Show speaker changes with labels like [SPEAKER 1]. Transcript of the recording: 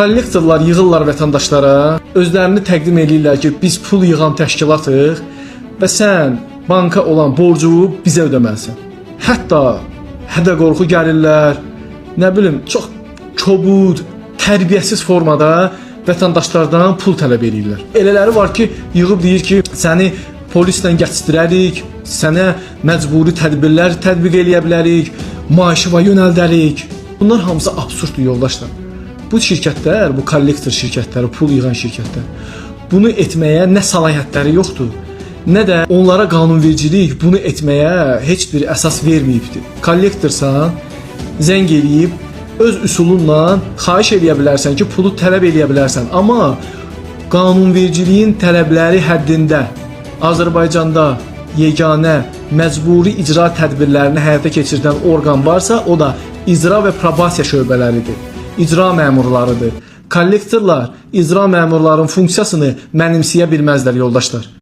[SPEAKER 1] Kollektorlar yığırlar vətəndaşlara, özlərini təqdim eləyirlər ki, biz pul yığan təşkilatıq və sən banka olan borcu bizə ödəməlisən. Hətta hədə-qorxu gəlirlər, nə bilim, çox kobud, tərbiyəsiz formada vətəndaşlardan pul tələb eləyirlər. Elələri var ki, yığıb deyir ki, səni polislə gətirərək, sənə məcburi tədbirlər tətbiq eləyə bilərik, maaşıva yönəldərik. Bunlar hamısı absurddur yoldaşlar. Bu şirkətlər, bu kollektor şirkətləri, pul yığan şirkətlər bunu etməyə nə səlahiyyətləri yoxdur, nə də onlara qanunvericilik bunu etməyə heç bir əsas verməyibdir. Kollektorsan, zəng eləyib öz üsulunla xahiş eləyə bilərsən ki, pulu tələb eləyə bilərsən, amma qanunvericiliyin tələbləri həddində Azərbaycanda yeganə məcburi icra tədbirlərini həyata keçirdən orqan varsa, o da icra və probasiya şöbələridir. İcra məmurlarıdır. Kollektorlar icra məmurların funksiyasını mənimsəyə bilməzlər yoldaşlar.